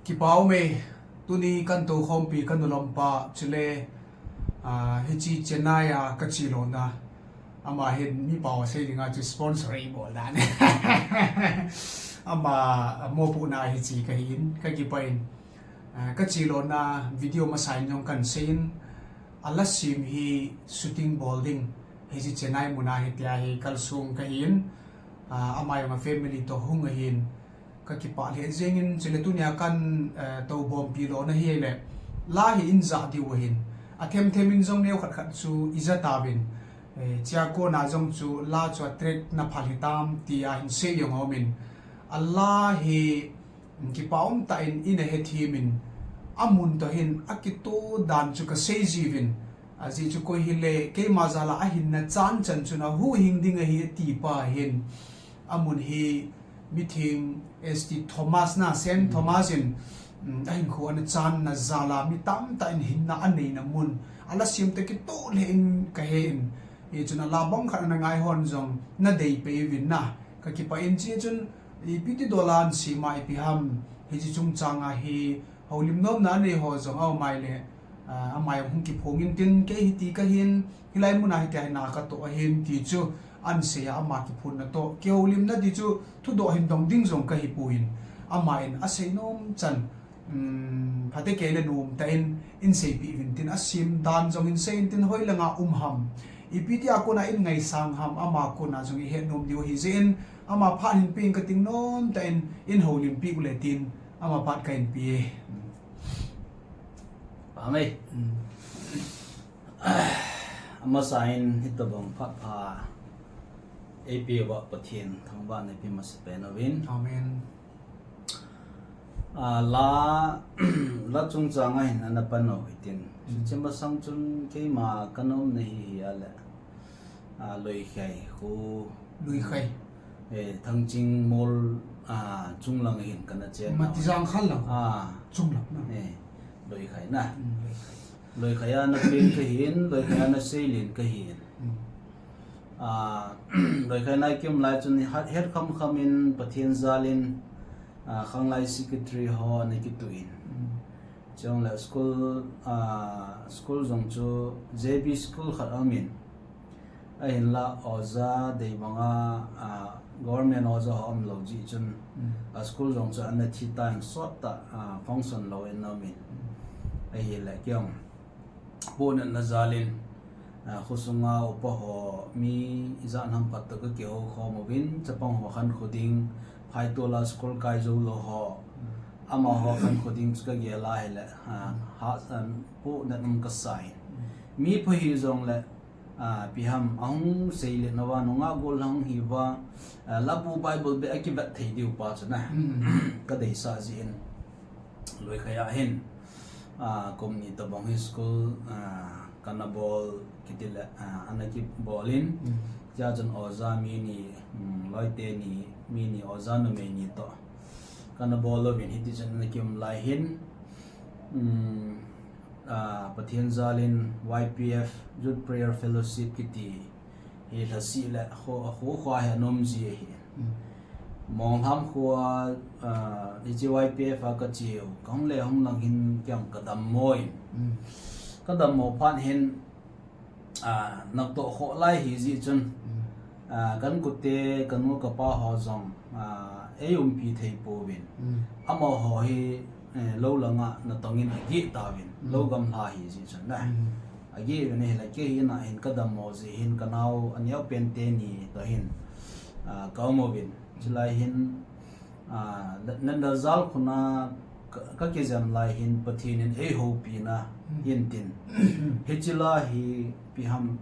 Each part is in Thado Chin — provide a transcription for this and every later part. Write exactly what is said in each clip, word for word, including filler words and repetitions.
Kipa ume, tuni kan toukhompi kan nulompa chule, ah, hiche Chennai a kache lona. Ama hin mi pao sei dinga chu sponsor ei bol dan. Ama, ah, mopohna hiche kahin, kakipah in. Ah, kache lona video masa in jong kan sei in, ala sim hi shooting bol ding. Hiche Chennai muna hitia hi kalsong kahin. Ah, ama jong a family toh hung ahin. Kakipah lheh jengin, chule tunia kan, eh, toubompi lona hi le, la hi in jah diu ahin. Athem them in jong neo khat khat chu ija tauvin. Eh, chea kona jong chu la chu a track na phal hitam tia hin sei jong aumin. A la hi, mm, kipa umtah in, in ahethem in, amun toh hin akitoh dan chu kasei jiuvin. Ajeh chu koi hile, keima jal a ahinna chan chan chun ahuhhing ding ahi ati pa hin. Amun hi mitheng S T Thomas na, Saint Thomas in, mm, ahinkho ana channa jal a mi tamtah in hinna aneina mun. Ala sim toh kitoh lheh in kahe in. Hichun ala bang khat ana ngai hon jong nadei peh uvin na. Kakipah in, hichun ipi ti dol a ana sim a ipi ham. Hiche chungchang a hi houlim nomna anei ho jong aum a le, ah, ama jong hung kiphong intin, kei hiti kahin, hilai muna hitia hi na katoh ahin ti chu ana sei a, ama kiphonna toh kihoulimna ti chu thudoh hin dong ding jong kahipoi. Ama in asei nom chan, um, phatecha le nomtah in, in seipeh uvin tin, asim dan jong in sei intin, hoilanga um ham, ipi tia kona in ngaisang ham, ama kona jong ihet nom diu ahi jeh in, ama phat hin peng kating nomtah in, in houlimpi ule tin, ama phat kahin pe e. Pha mai. Mm. Amasa in hitobang phat pha eipeuva Pathen thangvahna ipe masapen uvin. Amen. Ah, la, la chungchang a hin ana pan u hitin. Mm. Hiche masang chun keima kana umna hi hi a le, ah, Loikhai khu. Loikhai. Eh, Thangching Mall, ah, chunglang hin kana chen. Matijang khal lang. Ah. Chunglang na. Eh, Loikhai na. Mm, Loikhai. Loikhai a na pen kahin, Loikhai a na seilen kahin. Mm. Ah, Loikhai na kium lai chun het, het kham kham in Pathen jal in, ah, khanglai secretary ho ana kituh in. Mm. Chule school, ah, school jong chu J B school khat aumin. Ahinla oja dei banga, ah, government oja ho aum lou jeh chun, mm, a school jong chu ana thi tan sot tah, ah, function lou in aumin. Mm. Ahile keiin pohnatna jal in, ah, khosunga upa ho mi ijat ham khat toh kakihou khom uvin, chapang ho khankho ding, phaitol a school kai jou lou ho, mm, amaho khankho ding chu kagel a hile, ah, mm, ha, ah, pohnat um kasa in. Mm. Mi pha hijongle, ah, ipi ham, ahung seilen uva, nungah gollhang hiuva, ah, labu Bible beh akivet thei diu pa chu na. Mm. Kadeisah jeh in. Loikhai a hin, ah, kum ni tobang hi school, ah, kana bol kiti le, ah, ana kibol in. Mm. Chea chun oja mi ni, mm, loi teni, mi ni oja numei ni toh kana bol uvin hiti chun ana kium lai hin, mm, ah, Pathen jal in Y P F, Youth Prayer Fellowship kiti hi lhasih le kho, kho kho hi ana um ji ahi. Mm. Monglham kho a, ah, hiche Y P F a kache u, kahung le hung lang hin keiin kadammo in. Mm. Kadammo phat hin, ah, natoh khoh lai hi jeh chun, mm, ah, kankute, kanu kapa ho jong, ah, eiumpi thei pouvin. Mm. Amaho hi, eh, lou langa natong in ageh tauvin, mm, lou gamla hi jeh chun na. Mm. Ageh uvin ahile kei hi na hin kadammo jeh hin kanao aneo pen teni toh hin, ah, kaum uvin. Chulai hin, ah, na, na, najal khuna ka, kakijem lai hin Pathen in eihoupina, mm, hin tin. Mm. Hiche la hi ipi ham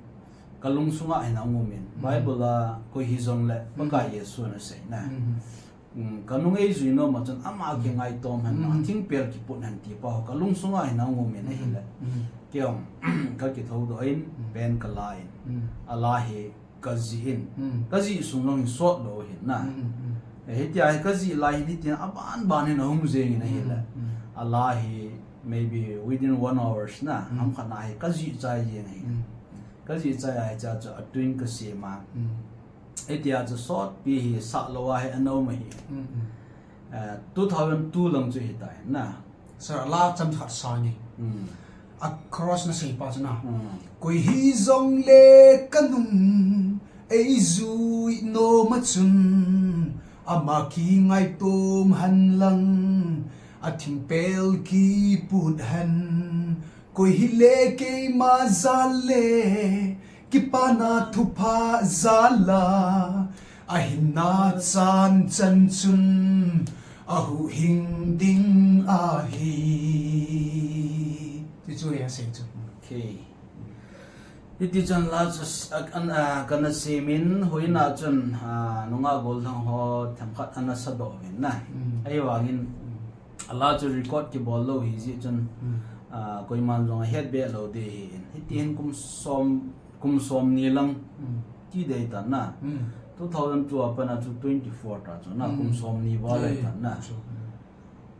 kalungsunga hin ahung um in. Mm. Bible a koi hijongle, mm, Pakai Jesu ana sei na. Mm. Mm, kanung eijui nom a chun ama, mm, kingaitom hen, mm, athingpel kiput hen ti pa ho kalungsunga hin ahung um in ahile. Mm. Keiin kakithoudoh in, mm, pen kala in. Mm. Ala hi kajih in. Mm. Kajih sung jong hin sot lou hin na. Mm, mm. Eh, hitia hi kajih lai hin hitin aban ban hin ahung jeng in ahile. Mm, mm. Ala hi maybe within one hours na, mm, ham khat na hi kajih chai jeng ahi. Mm. Kajih chai a hichea chu a twin kasem a. Mm. Hitia chu sotpi hi sah lou a hi ana um ahi. Mm, mm. Eh, two thousand two lang chu hitai na. Sir, la chang khat sa ni. Hmm. A chorus na sei pa chu na. Hmm. Koi hijong le ka nung ei jui nom a chun, ama kingai tom hen lang, a thingpel kiput hen. Koi hile keima jal le kipana thupha jal a, a hinna chan chan chun a huhhing ding ahi. Ti chu hi a sei chu. Okay. Hiti chun la chu s-, a, an, a, kana simin, huina chun, a, nunga gollhang ho themkhat ana sadoh uvin na. Mm. Ahivangin, mm, a la chu record kibol lou hi jeh chun, mm, a, koiman jong ahet be lou ding ahin. Hiti hin kum som, kum som ni lang, mm, ti dei tan na. Mm. Two thousand two a pat a chu twenty-four ta chu na, mm, kum som ni val ahi tan na. Chu. Mm.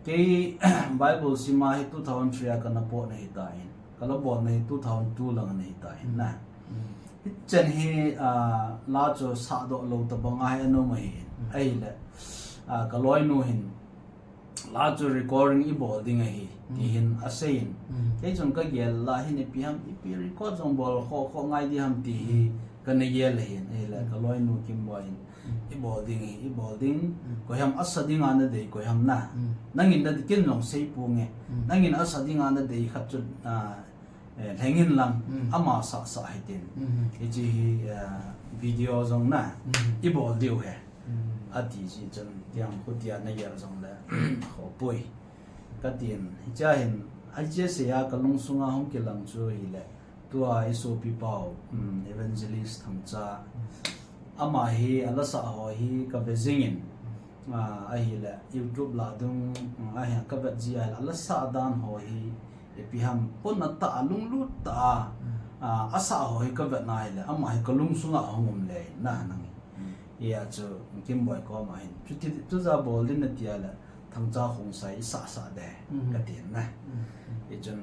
Kei Bible sim a hi two thousand three a kana potna hitan. Ka la bolna hi two thousand two lang ana hitan na. Mm. Hichan hi, a, la chu sadoh lou tabang a hi ana um ahi. Mm. Ahile, a, ka loinu hin, la chu recording i bol ding ahi, mm, ti hin aseiyin. Mm. Kei chun ka gel la hin ipi ham, ipi record jong bol kho, kho ngai ding ham ti hi, mm, kana gel ahin. Ahile, mm, ka loinu Kimboi in, mm, i bol ding hi, i bol ding. Mm. Koiham asa dinga na dei, koiham na. Mm. Nangin na ken jong sei ponge. Mm. Nangin asa dinga na dei khat chu, a, eh, lhengin lang, mm, ama sah sah hitin. Mm. Hiche hi, eh, video jong na, mm, i bol diu ahi. Mm. Ati jeh chun, tiang khutia na gel jongle, khopoi. Katin, hichea hin, hiche seia ka lungsunga hung kilang chu hile, tua i sopi pau, um, Evangelist Thangcha. Mm. Ama hi, a la sah ho hi ka ve jingin, a, ahile, YouTube lah dung, um, ahi ka vet ji ahile, a la sah dan ho hi, ipi ham, pon a tah a, lunglut tah a, mm, a, a sah ho hi ka vet na hile, ama hi ka lungsunga ahung um le, na nang. Mm. Hia chu, Kimboi koma hin. Chuti, tuja bol ding nati a le, Thangcha Khongsai i sah sah ding, mm, katin na. Mm, mm. Hichun,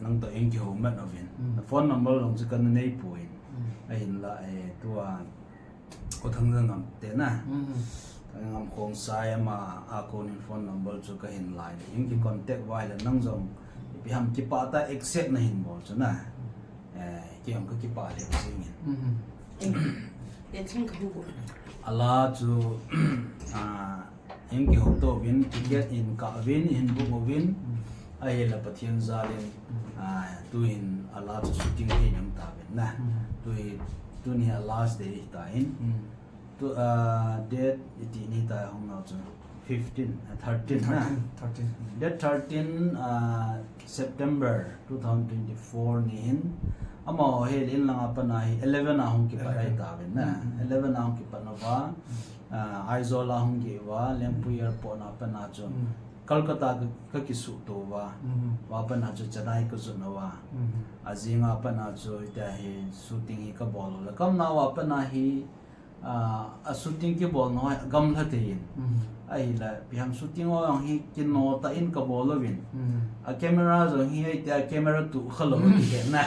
nang toh in kihou mat uvin. Mm. Na phone number jong chu kana nei poi. Mm. Ahinla, eh, tua, U Thangjangam te na. Mm. Thangjangam Khongsai ama a konin phone number chu kahin lai le. In ki contact uva ahile nang jong ipi ham kipah tah a accept nahin bol chu na. Eh, kei jong ka kipah lheh jingin. Mm. Eh, eh, chang ka hu. A la chu, ah, in kihouto uvin, ticket in kah uvin, in book uvin, mm, ahile Pathen jalin, mm, ah, tuhin a la chu shooting thei nam tauvin na. Mm. Tuhi, tuni a last day tahin. Mm. Tu, ah, date iti ni ta hung nau chu fifteen, ah, thirteen na. Thirteen, thirteen. Date thirteen, ah, September two thousand twenty-four ni hin. Amaho hi in langa pat a hi eleven a hung kipat ahi tauvin na. Mm. Eleven a hung kipat nauva. Mm. Ah, Aizawl a hung geh uva, Lengpui Airport na pat a chu. Mm. Kolkata ka, ka kisuhto uva. Mm. Uva pat a chu Chennai ka jot nauva. Mm. Ajing a pat a chu hitia hi shooting hi ka bol u le. Ka umna uva pat a hi, ah, a shooting kibol nau hi gamla tah in. Mm. Ahile, ipi ham shooting ho jong hi kino tah in ka bol uvin. Mm. A camera jong hi hitia camera tu kha lou ti na.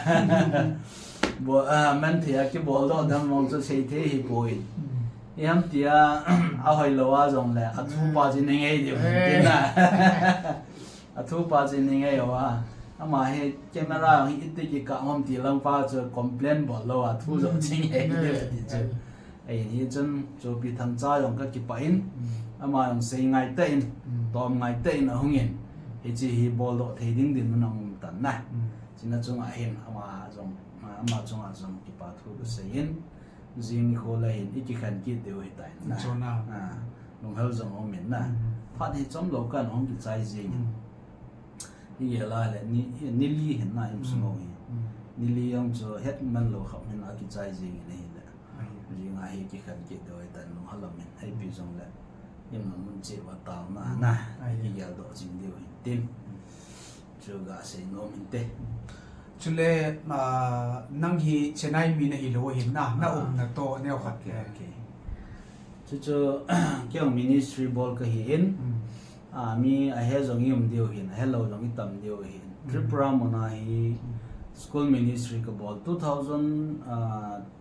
Bo, ah, man thei a kibol doh dan mong chu sei thei hi poi. Mm. Ipi ham tia, a hoilou a jongle, a thupa chu nei ngai diu, eh, ti na. A thupa chu nei ngai uva. Ama hi camera jong hi iti kikah ham ti lang pa chu complain bol lou a thu jong, mm, chu nei ngai diu ti chu. Ahin hichun, Chopi Thangcha jong ka kipah in, mm, ama jong sei ngai tah in, mm, tom ngai tah in ahung in, hiche hi boldoh thei ding dinmun ahung um tan na. Mm. Chuna chunga hin, ama jong, ama chunga jong kipa thu ka sei in, jing nikho le hin, i kikhen kit diu ahitai na. Chuna. Ah, lunghel jong um in na. Mm. Phat hi chomlou kan hung kichai jing in. Mm. I gel a le, ni, ni li hin na im, mm, sung u hi. Mm. Ni li jong chu het man lou khop hin a kichai jing in ahile. Ahi. Jing a hi kikhen kit diu ahitan lunghel um in. Ipi jongle, i mun mun cheh uva taona, mm, na. Ahi. I geldoh jing diu hin tin. Mm. Chu ga sei nom in te. Chule, ah, nang hi Chennai mi na hilou hin na, na, ah, umna toh neo khat. Okay, okay. Chuchu, kei jong ministry bol kahi in, mm, ah, mi ahe jong i um diu hin, ahelou jong i tam diu hin. Mm. Tripura mun a hi, mm, School ministry kabol two thousand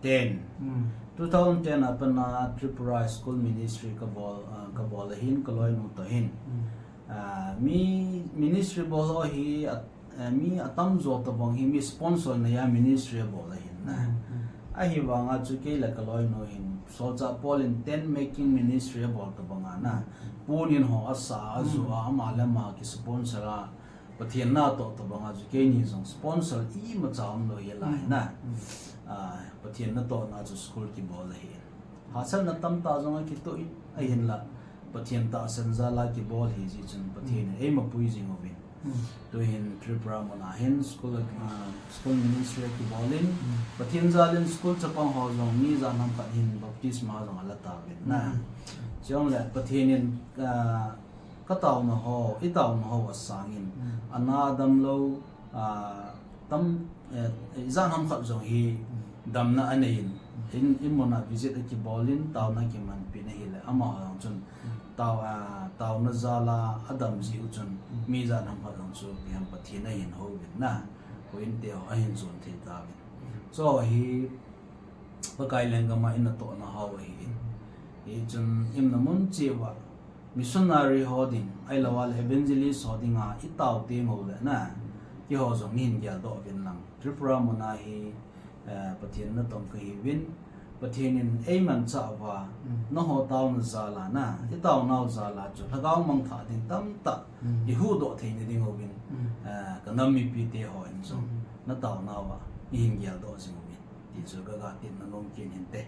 ten. Hmm. Two thousand ten a pat a Tripura school ministry kabol, ah, kabol ahin, kaloinu toh hin. Hmm. Ah, mi ministry bol ho hi a, eh, mi atamjo tobang hi mi sponsor neiya ministry abol ahin na. Hmm, hmm. Ahivanga chu kei le kaloinu hin solchah Paul in tent making ministry abol tobanga na. Hmm. Punin ho asa a, hmm, ju a, ama le ama ki sponsor a, Pathen natoh tobanga chu keini jong sponsor imacha umlou hi lai na. Mm. Ah, Pathen natohna chu school kibol ahi. Hahsatna tamtah jong akitoh in, ahinla Pathen tahsan jal a kibol ahi jeh chun Pathen in eimapui jing uvin. Mm. Tuhin Tripura muna hin school, ah, school ministry kibol in, mm, Pathen jal in school chapang ho jong mi ijat ham khat hin baptisma jong ala tauvin na. Mm. Chujongle Pathen in, ah, Ka taona ho, i taona ho a sangin, mm, ana damlou, ah, tam, eh, ijat ham khat jong hi, mm, damna anei in, mm, in, in muna visit akibol in, taona kimanpi na hile, amaho jong chun, mm, tao, ah, taona jal a adam jeh u chun, mm, mi ijat ham khat jong chu, ipi ham Pathen ahin houvin na, houin te ho ahin jon thei tauvin. Mm. Chu hi, Pakai lenggam a i natohna ho ahi in. Hichun i umna mun cheh uva missionary ho ding, ahilouleh evangelist ho dinga i tao teng uleh na, keiho jong i hin geldoh uvin lang. Tripura muna hi, eh, Pathen natong kahiuvin, Pathen in eimanchah uva, mm, nangho taona jal a na, i taonau jal a chu, lhagao mangthah ding tamtah, mm, i huhdoh theina diuvin, mm, eh, ka nam mipite hon jong, mm, na taonau a, i hin geldoh jing uvin. Ti chu ka ga tin na nung kin hinte.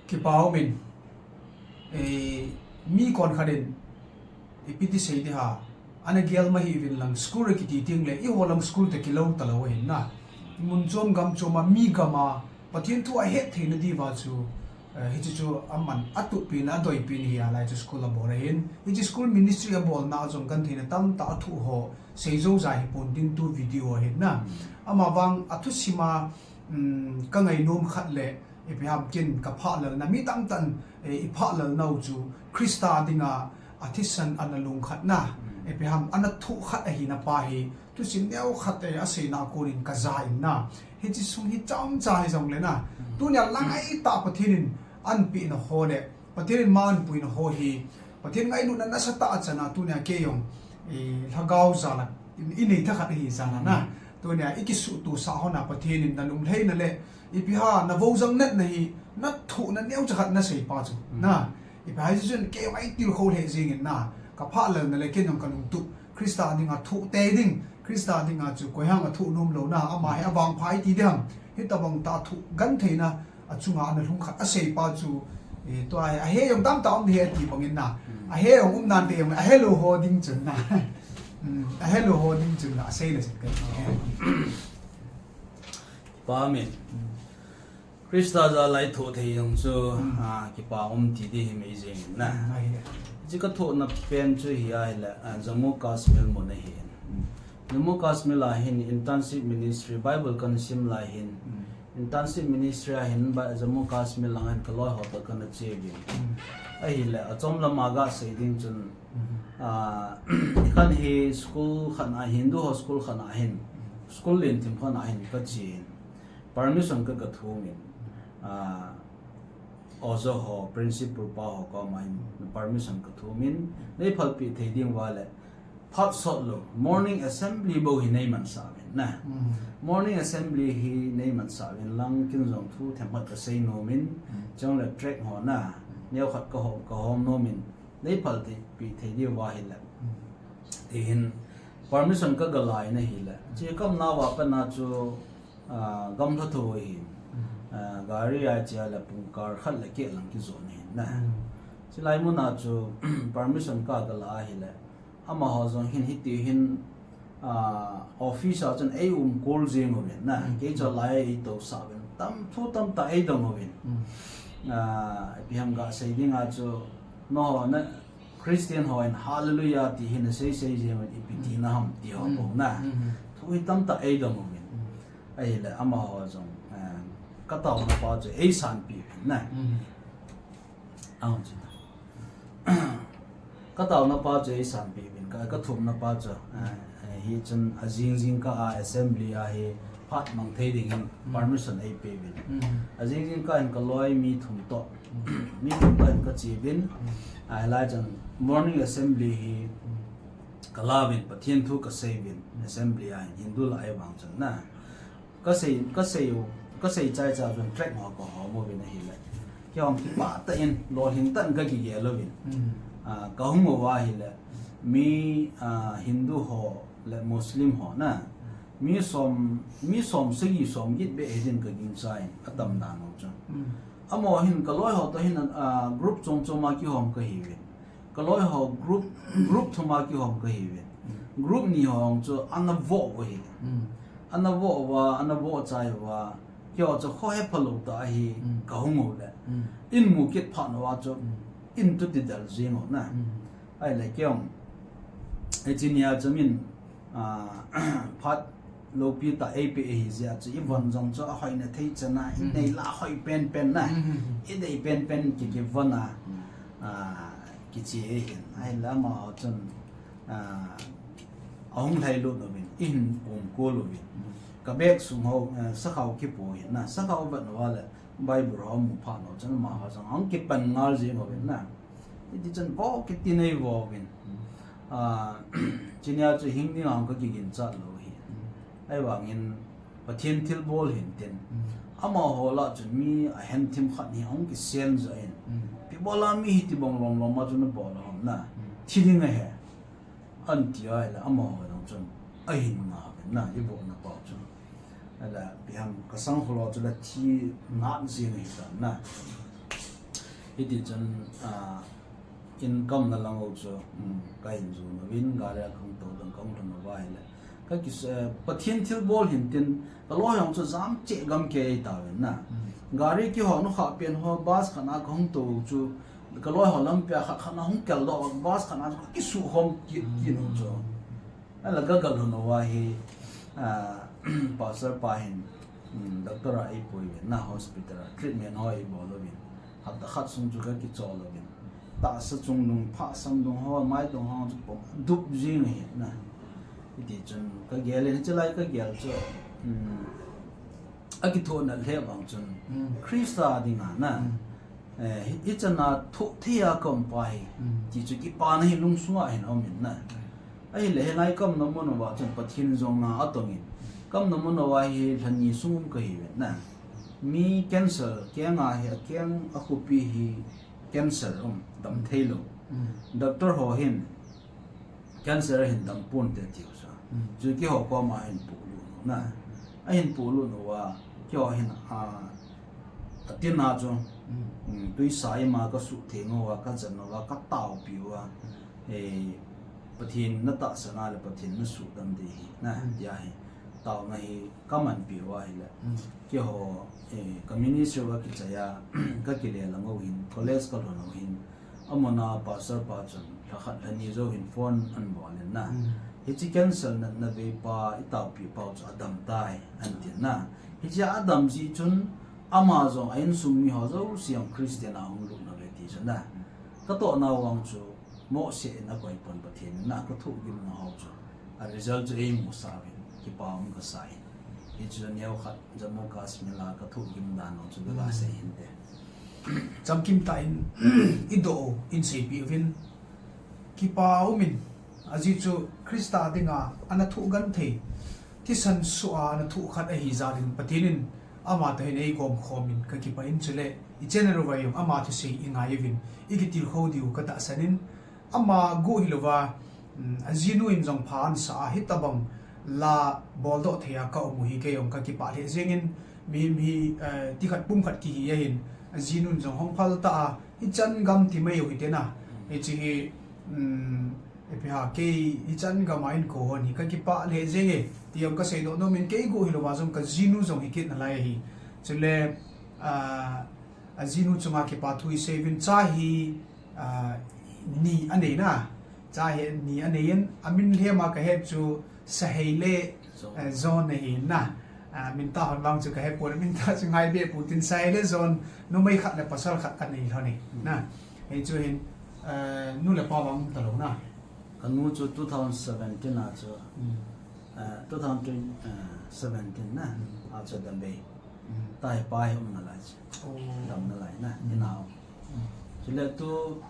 Kipa umin, eh, mi konkhat in, ipi ti sei ding ham, ana gel ma hiuvin lang school kiti teng le, eiho lang school toh kilou talou ahin na. Mun chom gam chom a, mi gam a, Pathen thu ahet theina diuva chu, eh, hiche chu aman atup pen, adoi pen hi a lai chu school abol ahin. Hiche school ministry abolna a jong gentheina tamtah athoh ho, seijou jat hipon tin tu video ahin na. Amavang athusim a, um, ka ngainom khat le, ipi ham ken ka phahlelna, mi tamtah in, eh, i phahlelnau chu Christa dinga athisan ana lungkhatna, mm, ipi ham ana thoh khat ahina pa hi, thusim neo khat, eh, aseina a konin ka ja in na. Hiche sung hi chomcha hijongle na. Mm. Tunia lang aitah Pathen in ahinpehna ho le, Pathen in ma ahinpuina ho hi, Pathen ngailut na nasatah a chana tunia kei jong, eh, lhagao jal a, i, i nei thakhat ahi jal a na. Mm. Tunia i kisuhtohsah hon a Pathen in na lunglhaina le, ipi ham na vohjang natna hi, na thohna neocha khat na sei pa chu. Mm. Na, ipi ham hiche chun kei jong ei tilkhou lheh jeng in na, ka phahlelna le ken jong ka lungtup. Christa dinga thoh tei ding, Christa dinga chu koi ham athoh nom lou na, ama hi avangpha iti ding ham. Hitobang tah thoh gentheina, achunga ana lhung khat asei pa chu, eh, tua hi, ahe jong tamtah um ding ahi ati bangin na. Hmm. Ahe jong um nante jong, ahelou ho ding chun na. Hmm, ahelou ho ding chun na, asei le chun ka ti. Pa amen. Hmm. Christa jal a i thoh thei jong chu, hmm, ah, kipa um ti ding hi mei jeng in na. Hmm, ahi. Hiche ka thohna pen chu hi ahile, ah, Jammu Kashmir mun ahi in. Hmm. Jammu Kashmir a hin internship ministry, Bible kana sim lai hin, hmm, internship ministry a hin ba Jammu Kashmir lang a hin ka loi ho toh kana che uvin. Hmm. Ahile, achom lam a ga sei ding chun, hmm, ah, khat hi school khat a hin, Hindu ho school khat a hin, school len thim khat a hin ka che in, permission ka ga thum in, ah, oja ho, principal pa ho koma hin permission ka thum in, nei phalpeh thei ding uva le, phat sot lou, morning assembly bou hi nei mansah uvin na. Mm. Morning assembly hi nei mansah uvin lang, ken jong thu themkhat ka sei nom in, mm, chule tract ho na, neo khat ka hom, ka hom nom in, nei phalpeh thei diu va ahile. Mm. Ti hin permission ka ga la in ahile. Hiche ka umna uva pat a chu, ah, gamla tho ahin. Mm. Ah, gari a che a le pung kal khat le keh lang kijon ahin na. Mm. Chulai mun a chu permission ka ga la ahile. Amaho jong hin hiti hin, ah, office a chun ei umkol jeng uvin na. Mm. Kei chu lai a ei tousah uvin. Tam thu tamtah ei dong uvin. Mm. Ah, ipi ham ga sei ding a chu, nangho na Christian hon hallelujah ti hi na sei sei jeng uvin, ipi tina ham ti ho, mm, bou na. Mm. Thu hi tamtah ei dong uvin. Mm. Ahile amaho jong, eh, ka taona pa chu ei sanpeh uvin na. Mm. Ahung chu na. Ka taona pa chu ei sanpeh uvin, ka, ka thumna pa chu, eh, eh, Hichun ajing jingkah a assembly a hi phat mang thei dingin permission eipe uvin. Ajing jingkah in kaloi mi thum toh, mi thum toh in kache uvin. Ahilai chun morning assembly hi kala uvin, Pathen thu kasei uvin, assembly a hin Hindu lah ahivang chun na. Kasei, kasei u, kasei chai chai chun track ho kahom uvin ahile. Kihom kipah tah in, lolhing tah in kakigel uvin. Ah, kahung uva ahile. Mi, ah, Hindu ho le Muslim ho na. Mi som, mi som sagi som get beh hidin kagingchan, atam dan ho chu. Amaho hin kaloi ho toh hin, ah, group chom chom a kihom kahiuvin. Kaloi ho group, group thum a kihom kahiuvin. Group ni ho chu ana vo uva hi. Ana vo uva, ana vo chai uva. Keiho chu khohe phalou tah ahi kahung u le. In mu kit phat uva chu in tu ti del jing u na. Ahile keiho. Hiche nia chu min, ah, phat loupi tah eipe ahi jeh a chu, ivon jong chu ahoina thei chan a, inei la hoi penpen na. Inei penpen ki, kivon a, ah, kiche ahin. Ahile amaho chun, ah, ahung lhailut uvin, ihin um kol uvin. Ka bag sung ho, eh, sakhao kipu hin na, sakhao vet uva le, Bible ho mu phat u chun amaho jong ahung kipan ngal jing uvin na. Hiti chun vo kiti nei vo uvin. Ah, chunia chu hing ding a hung kakiginchat lou hi. Ahivangin Pathen thilbol hintin. Amaho lah chun mi ahen thim khat hi ahung kisen jo in. Ipi bol a mi hiti bang lom lom a chu nabol a ham na. Thi ding ahi. Anti ahile amaho jong chun ahin ngah uvin na, ibohna pau chu. Ahile ipi ham kasang kholou chu la thi ngat jing ahi tan na. Hiti chun, ah, in kamna lang u chu, um, kahin jon uvin, gari a kahung tou ding kahung lhun uva ahile. Kakis-, eh, Pathen thilbol hintin, kaloi jong chu jam cheh gam kei tauvin na. Gari kihon u kha pen ho, bus khat a kahung tou chu, kaloi ho lampi a khat khat a hung keldoh, bus khat a chu kakisukhom kit, kit u chu. Ahile kaga lhun uva hi, ah, pastor pa hin, um, doctor a eipui uvin na, hospital a treatment ho eibol uvin. Hapta khat sung chu kakichol uvin. Tahsa chungnung, phasam dung ho, maidung ho chu pom dup jing ahi na. Hiti chun kagel in, hiche lai kagel chu, um, akithohna lheh vang chun, Christa dinga na. Eh, hi, hichan a thoh thei a kaum pa hi. Ti chu kipana hi lungsung a hin aum in na. Ahile hilai kaumna mun uva chun Pathen jong na atong in. Kaumna mun uva hi lha ni sung um kahiuvin na. Mi cancer, keng a hi, akeng akhupi hi cancer um, dam thei lou. Doctor ho hin, cancer ahin dam ponte tiu sa. Chu keiho koma ahin polut u na. Ahin polut uva, keiho hin, ah, atina chu, um, tuisa ima kasuhtheng uva, kajan uva, kataopi uva. Eh, Pathen natahsan a le Pathen nasuhdam ding ahi na, tia hi. Taona hi kamanpi uva ahile. Keiho, eh, ka ministry uva kichai a, kakile lang u hin, college kalhun u hin. Amun a pastor pa chun, lha khat lha ni jou hin phone ahin bol in na. Hiche cancer natna vei pa, itaopi pau chu adam tai, ahin tin na. Hiche adam jeh chun, ama jong a insung mi ho jouse jong Christian a hung lut nave ti chu na. Katohna vang chu, mohseh in akoi pon Pathen in na, kathohgimna ho chu. A result chu eimusah uvin, kipa um kasah in. Hichu neo khat, Jammu Kashmir a kathohgim dan ho chu, kaga sei hinte. Chamkim tah in, idoh u, in seipeh uvin, kipa um in, ajeh chu Christa dinga ana thoh genthei, thisan soh a ana thoh khat ahi jal in Pathen in ama toh hin eigomkhom in kakipah in, chule i channel uva jong ama thusei ingai uvin, ikitilkhou diu katahsan in, ama guh hilouva, um, ajinu in jong pha ansah a, hitobang la boldoh thei a kaum u hi kei jong kakipah lheh jeng in, mihem hi, eh, tikhat pumkhat kihi ahin, ajinu in jong hung phal tah a, hichan gam ti mai u hite na, hiche hi, um, ipi ham kei hichan gam a inko hon hi kakipah lheh jeng e, ti jong kaseidoh nom in, kei guh hilouva jong kajinu jong hikit nalai ahi. Chule, ah, ajinu chunga kipa thu isei uvin, cha hi, ah, ni anei na. Cha hi ni anei in, amin lhem a kahet chu Sahei le, eh, John ahi na. Ah, min tah hon vang chu kahepon, min tah chu ngaibeh pon tin, Sahei le John, numei khat le pasal khat anei lhon e na. Hichu hin, eh, nu le pa vang talou na. Kanu chu two thousand seventeen a chu, Uh, two thousand seventeen na, achu Dambe. Tahi pa hi umna lai chu. Damna lai na, inau. Chule tu,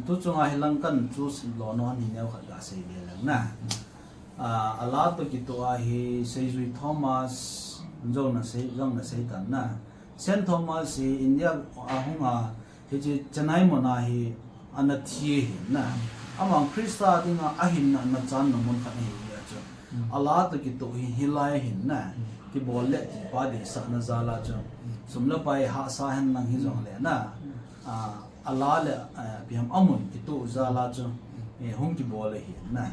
tu chunga hi lang kan chu lo non hi neo khat ga sei le lang na. Uh, ala to kitoh a hi Seijui Thomas, jong na sei, jong na sei tan na. Saint Thomas hi India a hung a, hiche Chennai mun a hi ana thi ahin na. Amang Christa dinga ahinna ana channa mun khat ahi a chu. Ala to kitoh hi hilai ahin na. Kibol le ti pa deisahna jal a chu. Sum le pai hahsa hen lang hijongle na. Ah, ala le, ah, ipi ham amun kitoh jal a chu. Eh, hung kibol ahin na.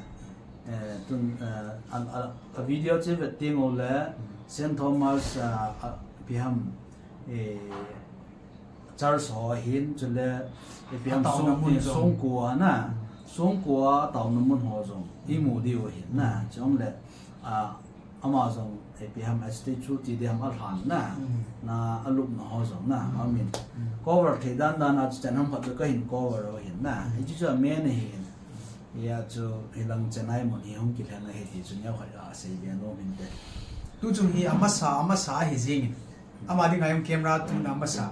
Eh, tun, eh, a, a, a video chu vet teng ule Saint Thomas, ah, ah, ipi ham, eh, church ho ahin, chule ipi ham, ataona mun jong, songkua na, songkua ataona mun ho jong imu diu ahin na, chule, ah, ama jong ipi ham, a statue ti ding ham alhan na, na alupna ho jong na, amin. Cover thei dan dan a chu chan ham khat chu kahin cover u ahin na. Hichu chu amen ahin. Hia chu hilang Chennai mun hi hung kilhen ahi ti chu neo khat a sei be nom inte. Tu chung hi amasa, amasa ahi jingin. Ama dinga jong camera tuna amasa.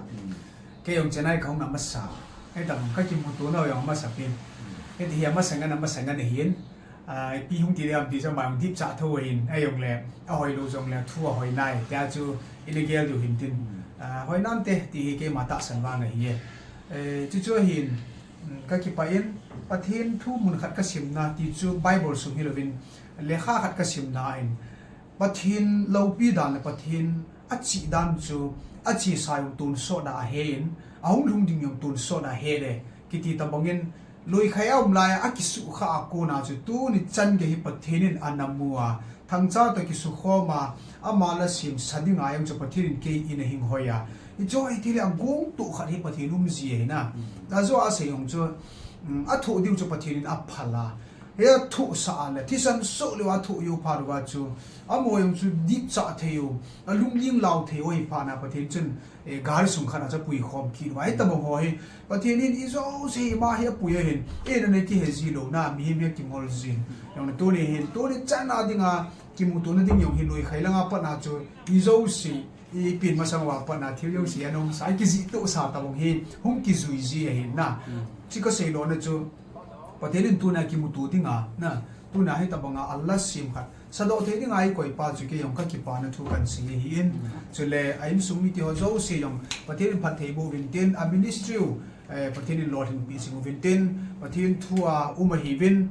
Kei jong Chennai kahungna amasa. Hitam kakimuto nau jong amasa pen. Hiti hi amasa ngan, amasa ngan ahin. Ah, ipi hung ti ding ham ti chu ama jong dipcha tho ahin. Ahijongle, ahoilou jongle, thu ahoi nai. Tia chu ina gel diu hintin. Ah, hoi nante ti hi keima tahsan vang ahi e. Eh, chuchu ahin, mm, kakipah in, Pathen thu mun khat kasimna, ti chu Bible sung hilouvin, lekha khat kasimna in, Pathen loupi dan le Pathen achih dan chu, achesa jong tonsot a ahe in, ahung lhung ding jong tonsot a ahe le, kiti tobangin, loikhai a um lai a, akisukha a kona chu, tuni chan gei hi Pathen in ana mu a, thangcha toh kisukhom a, ama la semsa dinga jong chu Pathen in kei in ahing hoi a. Hichu ahitile agong toh khat hi Pathen um ji ahi na. Ajo a sei jong chu, mm, athoh diu chu Pathen in aphal a. Hi athohsah a le, thisan soh leu athoh jou phat uva chu, amaho jong chu dipcha thei u, alungling lau thei u ahi phat na Pathen chun, eh, gari sung khat a chu apuikhom kit uva. Hitabang ho hi, Pathen in ijouse hi ama hi apui ahin, eina nei kihe ji lou na, mihem hi akingol jin. Jong na tuni hin, tuni chan a dinga, kimutona ding jong hi loikhai langa pat na chu, ijouse, ipin masang uva pat na thil jouse ana umsa, kijih tohsa tabang hi, hung kijui ji ahin na. Chu kasei lona chu, Pathen in tuna kimuto dinga, na, tuna hitabanga ala sem khat sadoh thei dinga eikoi pa chu kei jong kakipana thu kahin sei ahin. Chule a insung mite ho jouse jong Pathen in phatthei boh uvin tin, a ministry u, eh, Pathen in lolhinpi jing uvin tin, Pathen thu a um ahiuvin,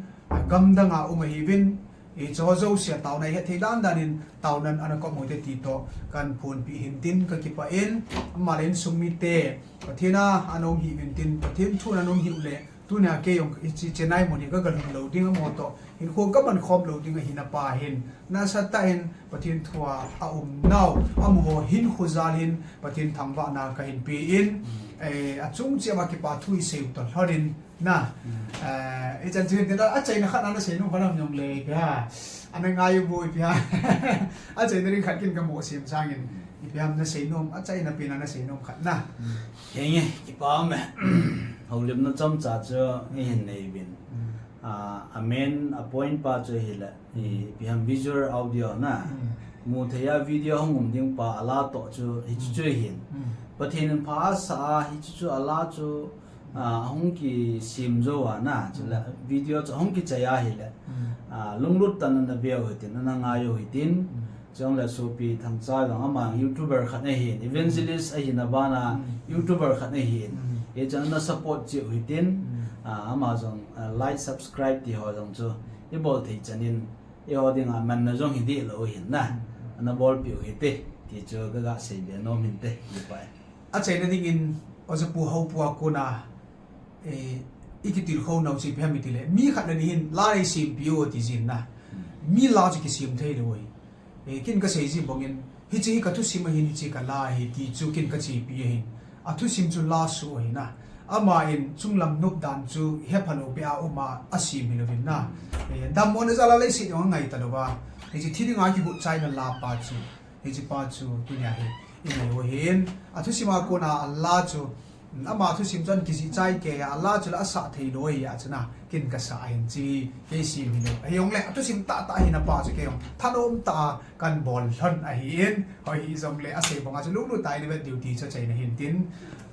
gamdang a um ahiuvin, hiche ho jouse a taona ihet thei dan dan in taonan ana kop u hite ti toh kahin phonpeh hin tin kakipah in, ama le insung mite Pathen a ana um hih uvin tin, Pathen thu a ana um hih u le, tunia kei jong hiche Chennai mun hi kaga lhun lou ding, amaho toh hinkho kaman khom lou ding ahina pa hin, nasatah in Pathen thu a aum nau, amaho hinkho jal hin Pathen thangvahna kahin pe in, eh, achung cheh uva kipa thu isei u toh lhon in, na, eh, ichan chu hin tin, achaina khat na nasei nom khat ham jongle, ipi ham, ana ngai u bou, ipi ham, achaina ding khat kin kamo sem sangin, ipi ham nasei nom, achaina pen a nasei nom khat na. Henge, kipa ume. Houlimna chomcha chu ihin nei uvin. Ah, a main a point pa chu hile, i, ipi ham visual audio na. Mu thei a video hung um ding pa ala toh chu hichu chu hin. Pathen in pha asah a hichu chu ala chu, ah, hung kisem jou a na. Chule video chu hung kichai a hile. Ah, lunglut tah in ana veu hitin, ana ngai u hitin. Chule sopi thangcha jong ama YouTuber khat ahin, evangelist ahina bana YouTuber khat ahin. Hichun ana support cheh u hitin, ah, ama jong, ah, like, subscribe ti ho jong chu ibol thei chan in, eiho dinga manna jong hi dih lou hin na. Ana bolpeh u hite, ti chu kaga sei be nom hinte, kipa e. Achaina dingin, Oja Pu Haopu a kona, eh, ikitilkhou nau chu ipi ham itile, mi khat le ni hin la nei sempi o ti jin na. Mi la chu kisem thei lou ahi. Eh, kin kasei ji bangin, hiche hi kathusim ahin, hiche kala ahi ti chu kin kachepi ahin. Athusim chu la soh ahi na. Aman chunglam nop dan chu hephalou beh a um a, asem hilouvin na. Eh, dammona jal a leiset jong angai talouva, hiche thi dinga kigot chaina la pa chu, hiche pa chu tunia hi inei u ahin. Athusim a kona ala chu Ama thusim chun kijih chai kei a, ala chu la asah thei lou ahi a chun a, kin kasah ahin chi, kei sim hilou. Ahi jongle, athusim tahtah ahin apa chu kei jong thanom tah a kan bol lhon ahin, hoi hijongle, asei banga chu lulu tah in vet diu ti chu achaina hin tin,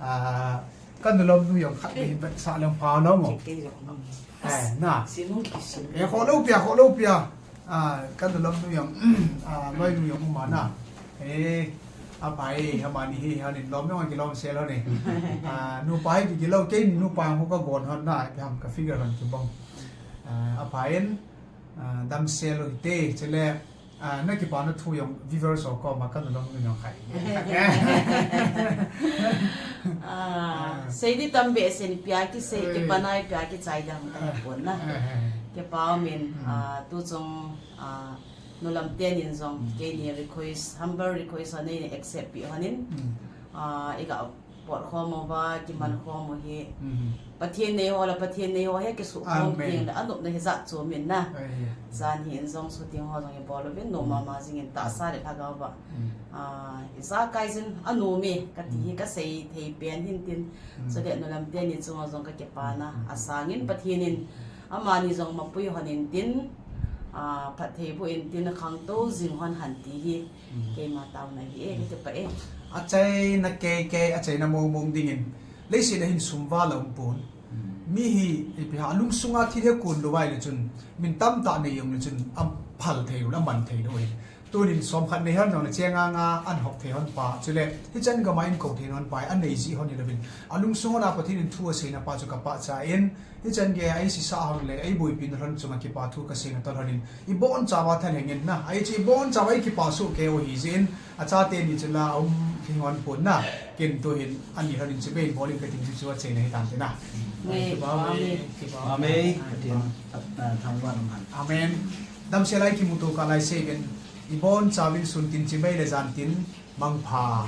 ah, ka nulom nu jong khat hin vetsah leng pha lou mo. Kei jong. Eh, na. Sinung kisin. Eh, kholou pia, kholou pia. Ah, ka nulom nu jong, ah, loi nu jong um a na. Eh, aphai, amani hi, hanin lom jong kilom sel hon e. Ah, nupa hi kigilou, kei nupa jong ka gon hon na, ipi ham ka figure hon kibang. Ah, aphai in, ah, damsel u hite, chule, ah, na kipana thu jong viewers ho koma ka nulom nu jong khai. Ah, sei di tam behseh in pia kisei, eh, kipana pia kichai dam ka pon na. Eh, eh. Kipa umin, hmm, ah, tu chung, ah, nulam tenin jong, hmm, keini request, humble request hon in accept pi hon in, hmm, ah, iga pot khom uva, kiman, hmm, khom u hi. Hmm. Pathen nei ho la, Pathen nei ho hi kisuh khom, amen, ding le, anopna hi jat chu min na. Ai, ya. Jan hi in jong shooting ho jong ibol uvin, nom, hmm, mama jing in tahsa le lhagao va. Hmm. Ah, ijakai jin anom e, kati hi, hmm, kasei thei pen hin tin. Hmm. Chule nulam teni chunga jong ka kipana, hmm, asang in Pathen in amani jong mapui hon in tin, ah, phatthei boh in tin, khangtou jing hon hen ti hi, hmm, keima taona hi e, hmm, kati pa e. Achaina kei kei, achaina mong mong dingin, leiset a hin sum val a um pon. Hmm. Mi hi, ipi ham, alungsunga thil he kun lou vai le chun, min tamtah nei jong le chun, aphal thei lou, aman thei lou e. Tunin som khat nei hon jongle cheng nga nga an hop thei hon pa, chule hichan gam a in kou thei hon pa, anei jeh hon hilouvin, alungsung hon a Pathen in thu aseina pa chu ka pachat in, hichan gei a eisisa hon le, eiboipi na hon chunga kipa thu kaseina tah hon in, ibonchauva thalheng in na, ahi chu ibonchauva ikipa soh kei u ahi jeh in, achate ni chu la aum thei hon pon na, kin tuhin ani hon in chibai in bol in kati chu chu achaina hi tan te na. Amen. Kipa ume, amen, kipa ume. Amen. Pathen, ah, thangvah in um hen. Amen. Damsel a ikimuto kah lai seiyin, ibonchauvin sun tin chibai le jan tin mangpha.